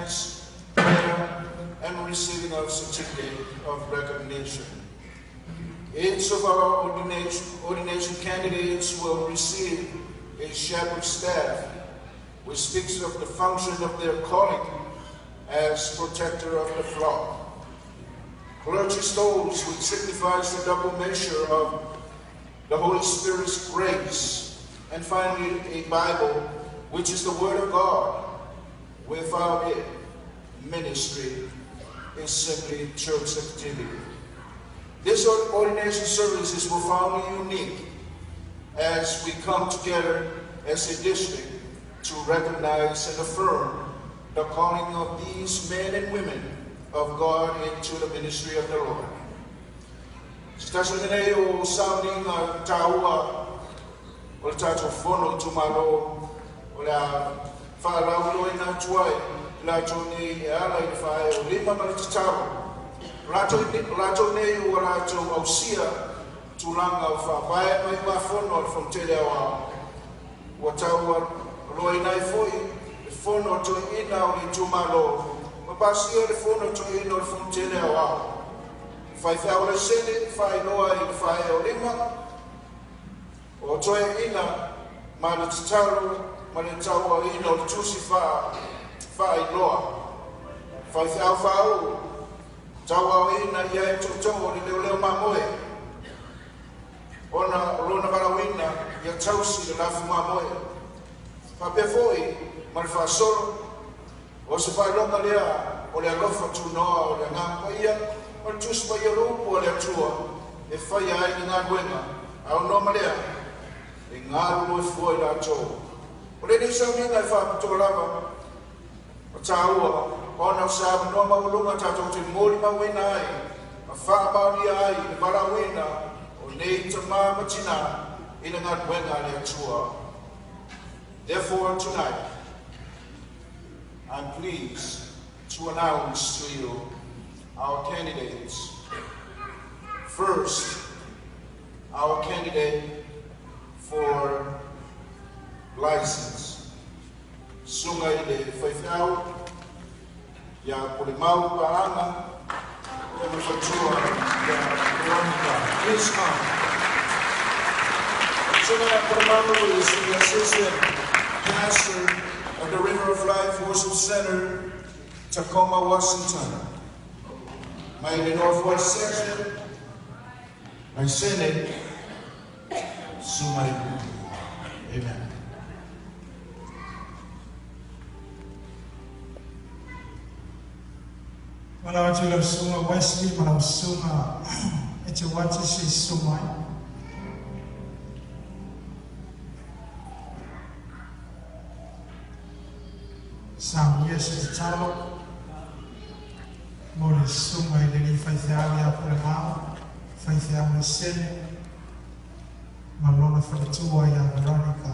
hands, prayer, and receiving of certificate of recognition. Each of our ordination candidates will receive a shepherd's staff, which speaks of the function of their calling as protector of the flock. Clergy stoles, which signifies the double measure of the Holy Spirit's grace. And finally, a Bible, which is the Word of God. Without it, ministry is simply church activity. This ordination service is profoundly unique as we come together as a district to recognize and affirm the calling of these men and women of God into the ministry of the Lord. Se tasi lenei o sauniga taua o le tatou fono itumalo o le a faalauiloaina atu ai i latou nei e ala i le faaee o lima ma le tatalo. O latou nei ua latou ausia tulaga o faavae ma iugafono a le Fonotele Aoao. Ua taualoaina ai foi le fono a toeaiina o le itumalo ma pasia le fono a toeaiina o le Fonotele Aoao. Faifeau laisene faailoa i le faaee o lima o toeaiina ma le tatalo ma le tauaina o le tusi faailoa. Faifeau faauu tauaoina i ai tootoo o le leoleo mamoe ona o lona valaauina ia tausi le lafu mamoe. Faapea foi ma le faasolo o se faailoga lea o le alofa tunoa o le Agaga Paia ma le Tusi Paia o le upu a le Atua e faia ai le galuega aunoa ma lea e galulue fua i latou. O lenei sauniga e faapitoa lava o taua ona o se avanoa maualuga tatou te molimauina ai ma faamaonia ai le valaauina o nei tamā ma tinā i le galuega a le Atua. Therefore, tonight, I'm pleased to announce to you our candidates. First, our candidate for license, Susuga i le faifeau, ia Pulemau Paaga, ia ma le faletua ia Veronica. Please come. Susuga Pulemau is the assistant pastor of the River of Life Worship Center, Tacoma, Washington. Mai le Northwest Section, Laisene, Sumai. Amen. Malao atu i lau susuga Wesley ma lau susuga Eteuati se i susu mai. Saunia se tatalo mo le susuga i le alii faifeau ia Pulemau, faifeau laisene ma lona faletua ia Veronica.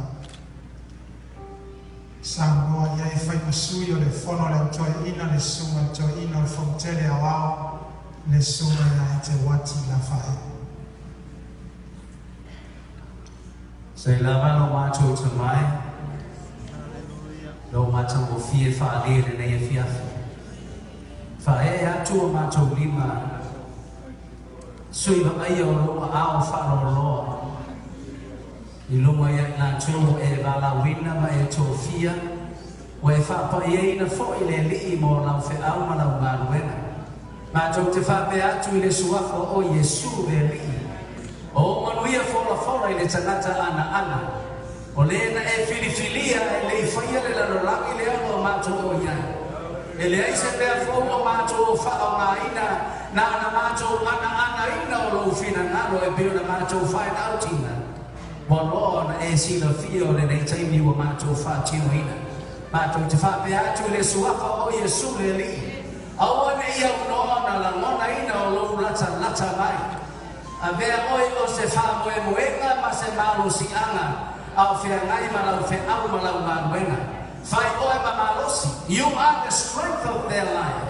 Saunoa i ai fai ma sui o le fono a le Au Toeaina, le Susuga i le Toeaina o le Fonotele Aoao, le Susuga ia Eteuati Lafae. Sei lava lo matou tamai, lo matagofie faaalia i lenei afiafi. Faaee atu o matou lima, sui vaaia o lou aao faaloaloa i luga ia i latou ua e valaauina ma e tofia, ua e faapaiaina foi le Alii mo lau feau ma lau galuega. Matou te faapea atu i le Suafa o Iesu le Alii, O manuia folafola i le tagata anaana, o le na e filifilia e le i faia le lalolagi lea o lo o matou o i ai. E leai se mea fou o matou o faaaogaina na ona matou anaanaina o lou finagalo e pei ona matou faenaautina. Ua loa ona e silafia o lenei taimi ua matou faatinoina. Matou te faapea atu i le Suafa o Iesu le Alii, Aua ne i aunoa ona lagonaina o lou latalata mai. Avea oe o se faamoemoega ma se malosiaga a o feagai ma lau feau ma lau galuega. Fai oe ma malosi. You are the strength of their life.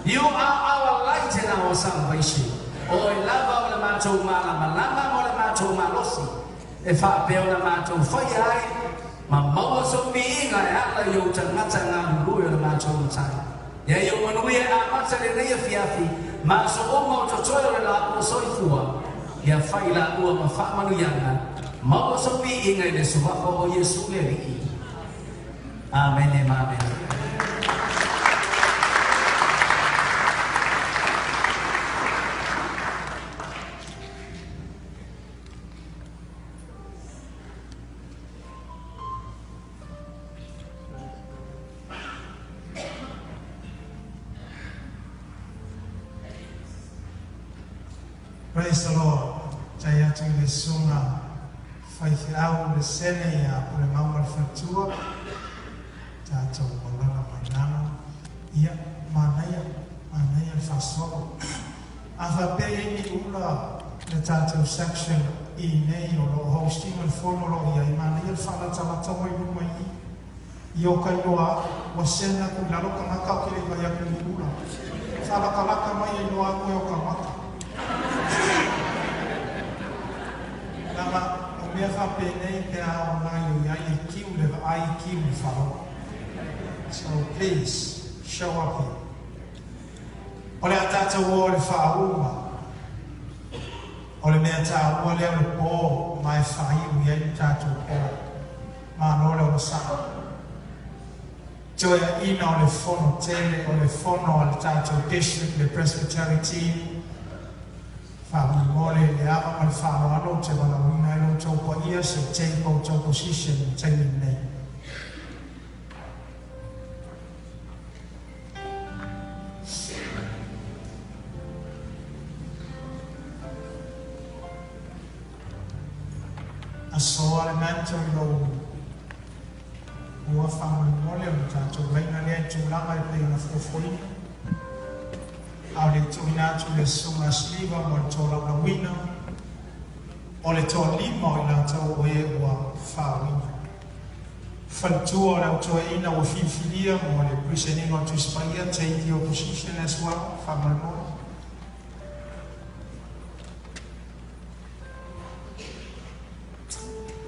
You are our light and our salvation. Oe lava o le matou malamalama ma o le matou malosi e faapea ona matou faia ai ma maua sou viiga e ala i ou tagata galulue o le matou. matou Matai. Ia i ou manuia e amata lenei afiafi ma aso uma o totoe o le laua soifua, ia fai laua ma faamanuiaga, maua sou viiga i le Suafa o Iesu le Alii. Amene ma amene. Praise the Lord. Tai atu i le susuga faifeau le sene ia Pulemau ma le faletua. Tatou alaga mai lalo. Ia, manaia, manaia le faasolo. A faapea e i ai ni ula le tatou section i inei o lo o host ina le fono o lo o i ai, manaia le faalatalata mai luma i i. Ia o ka iloa aku, ua send aku i lalo kanaka o ke le i vai aku ni ula. Faalatalata mai e iloa aku e o ka maka. Leaga o mea faapenei pe a o gaioiai e kiu le vaai kiu le falogo. So please show up here. O le a tatou o i le faauuga. O le mea taua lea o le po ma e faaiu i ai le tatou po. Malo le onosai. Toeaiina o le fono tele o le fono a le tatou district le Presbytery team. Faamolemole i le ava ma le faaaloalo ou te valaauina ai lo outou paia se i take outou position i le taimi lenei. Asoa le manto i lou ua faamolemole o le tatou laina lea i tulaga e pei ona fuafuaina. A o le tuuina atu i le Susuga Sliva mo le tolaulauina o le toalima o i latou o e ua faauuina. Faletua o le au toeaina ua filifilia mo le Presenting o Tusi Paia, take your position as well, faamolemole.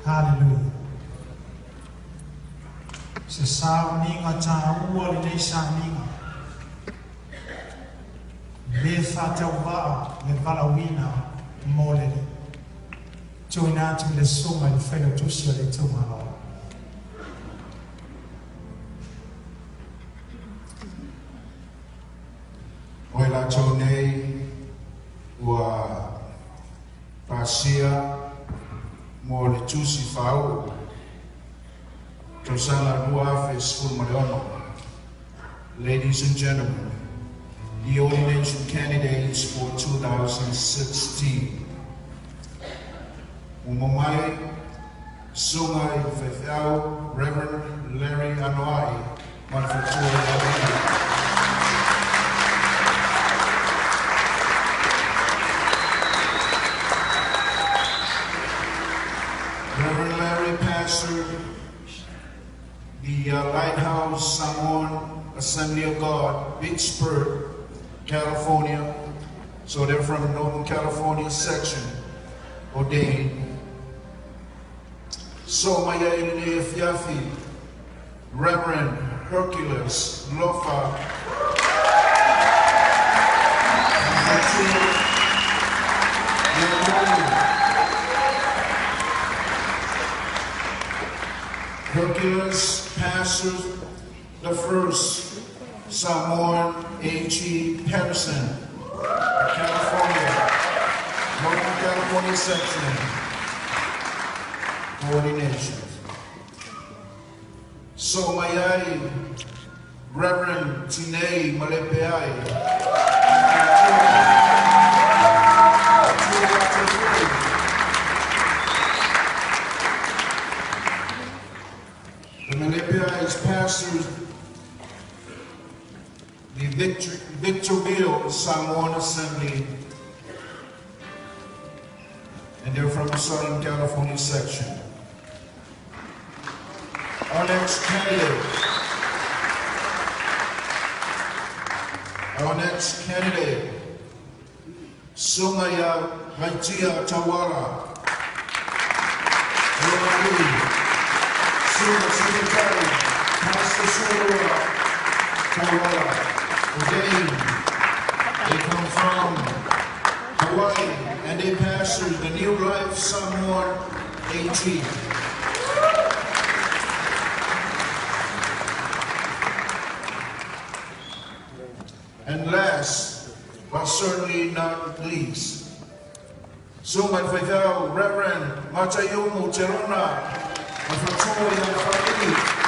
Hallelujah. Se sauniga taua lenei sauniga. Le faatauvaa le valaauina mo le Alii. Tuuina atu i le Susuga i le Failautusi o le itumalo. O i latou nei ua pasia mo le tusi faauu tausaga 2016. Ladies and gentlemen, the ordination candidates for 2016. Muamua mai, Susuga i le Faifeau Reverend Larry Anoa'i ma le faletua ia Linda. Reverend Larry pastored the Lighthouse Samoan Assembly of God, Big Spur, California. So they're from the Northern California section, ordained. So mai ai lenei afiafi, Reverend Hercules Lofa Hercules pastors the first Samoan A.G. Patterson, California, Northern California section, coordination. So mai ai Reverend Tinei Malepeai. The Malepeai's pastors the Victorville Samoan Assembly, and they're from the Southern California section. Our next candidate. Our next candidate, Sumaya Vaitia Tawara. Suma Secretary, Pastor Surua, Tauala. Ordained. They come from Hawaii and they pastor the New Life Samoan AG. And last, but certainly not least, Susuga i le Faifeau Reverend Mataiomu Terona, le Faletua ia Faili.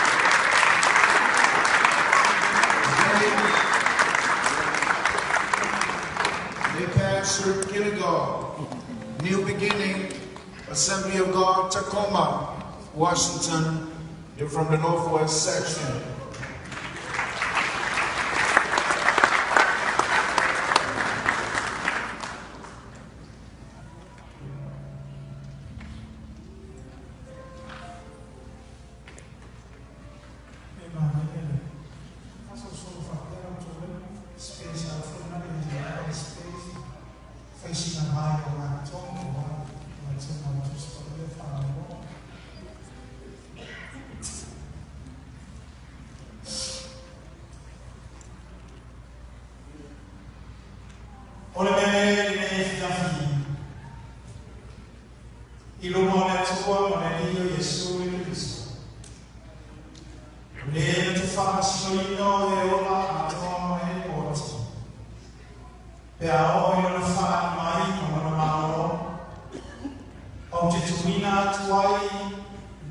They pastor Gilgal, New Beginning, Assembly of God, Tacoma, Washington. They're from the Northwest section. E manaia le faasolosolo faapea outou e space a foi na le le space fai sina mai o matou o a tuna o Tusi Paia faamalo. O le mea lea i lenei afiafi i luma o le Atua ma le Alii o Iesu le Keriso, o le na te faamasinoina o e ola atoa ma e oti, pe a oo i lona fa'ali mai ma lona Malo, ou te tuuina atu ai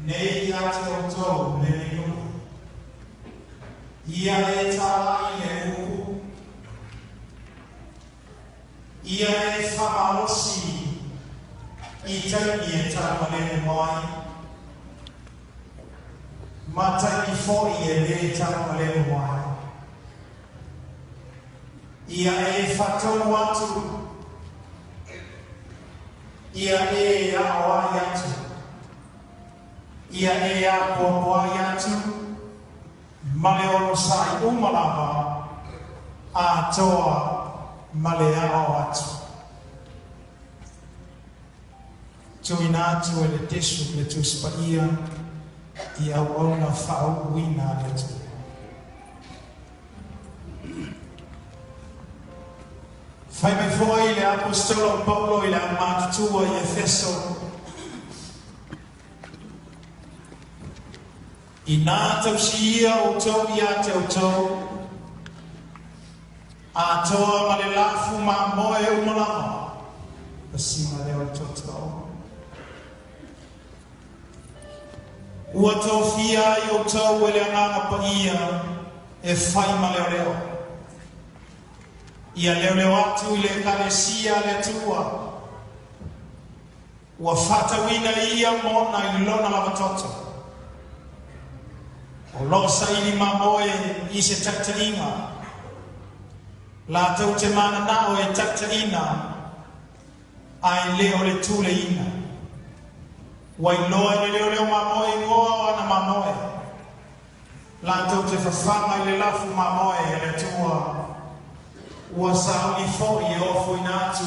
nei ia te outou lenei nuu, ia e tāla'i le upu, ia e faamalosi i taimi e taumalemu ai, ma taimi fo'i e lē taumalemu ai. Ia e faatonu atu, ia e aoai atu, ia e apoapoai atu, ma le onosa'i uma lava, atoa ma le ao atu. Tuuina atu e le Tesu le Tusi Paia i auauna faauuina a le Atua. Fai mai foi le Aposetolo o Paulo i le aumatutua i Efeso, Inā tausi ia outou ia te outou, atoa ma le lafu mamoe uma lava, pasina lea o le tootoo. Ua tofia ai outou e le Agaga Paia e fai ma leoleo, ia leoleo atu i le Ekalesia a le Atua, ua faatauina ia mona i lona lava toto. O lo o saili mamoe i se taitaiga, latou te mananao e taitaiina ae le o le tuleina. Ua iloa e le leoleo mamoe igoa o ana mamoe, latou te fafaga i le lafu mamoe a le Atua, ua sauni foi e ofoina atu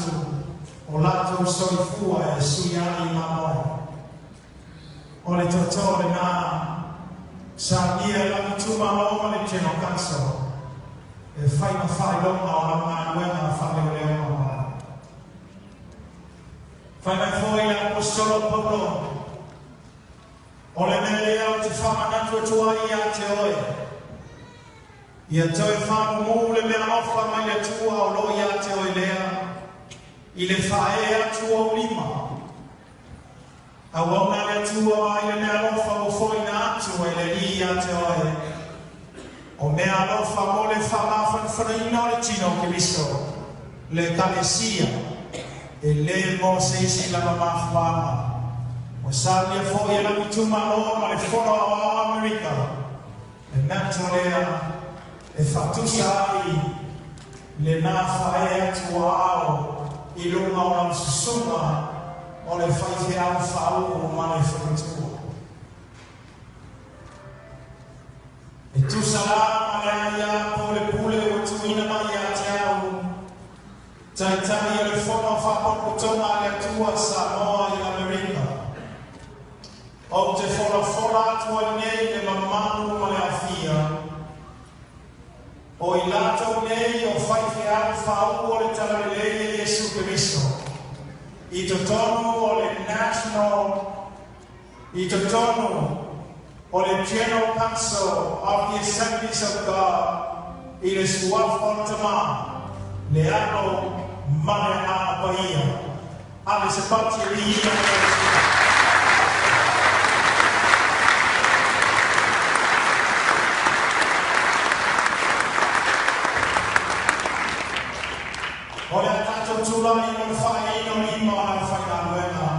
o latou soifua e sui ai i mamoe. O le tootoo lenā, saunia e lau itumalo ma le General Council e fai ma faailoga o lau galuega faaleoleo mamoe. Fai mai foi le Aposetolo o Paulo, O le mea lea ou te faamanatu atu ai ia te oe, ia toe faamumu le meaalofa mai le Atua o lo o ia te oe lea, i le faaee atu o ou lima. Auauna le Atua i le meaalofa ua foina atu e le Alii ia te oe, o meaalofa mo le faamafanafanaina o le tino o Keriso, le Ekalesia, e le mo se isi lava mafuaaga. Ua saunia foi e lau itumalo ma le Fono Aoao a Amerika le mantle lea e faatusa ai lenā faaee atu o aao i luga o lau susuga o le faifeau faauu ma le faletua. E tusa la ma le aia po o le pule ua tuuina mai ia te au, Taitai o le Fono Faapotopotoga a le Atua Samoa i Amerika. Ou te folafola atu ai nei le mamalu ma le aofia. O i latou nei o faifeau faauu o le Talalelei e Iesu Keriso. I totonu o le National, i totonu o le General Council of the Assemblies of God i le suafa o le Tamā, le Alo ma le Agaga Paia. Ave se pati e viia ai le Atua. O le a tatou tulai mo le faaeaina o lima o le aufaigaluega,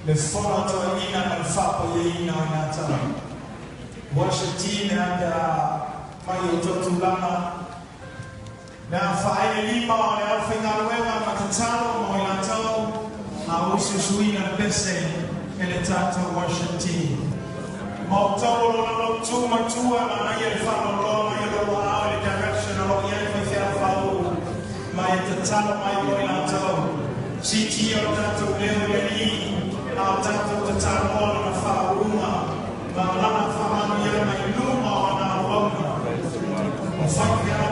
le fono a toeaiina ma le faapaiaina o i latou. Worship team e a pe a mai i outou tulaga. Le a faaele lima o le aufaigaluega ma tatalo mo i latou a usuusuina le pese e le tatou worship team. Ma outou o lo o naunau mai tua e manaia le faaloaloa mai o lou aao i le direction o lo o i ai faifeau faauu ma e tatalo mai mo i latou. Siitia lo tatou leo i le Alii a o tatou tataloa Lana faauuga ma Lana faamanuiaga i luma o Lana auauna. O faifeau.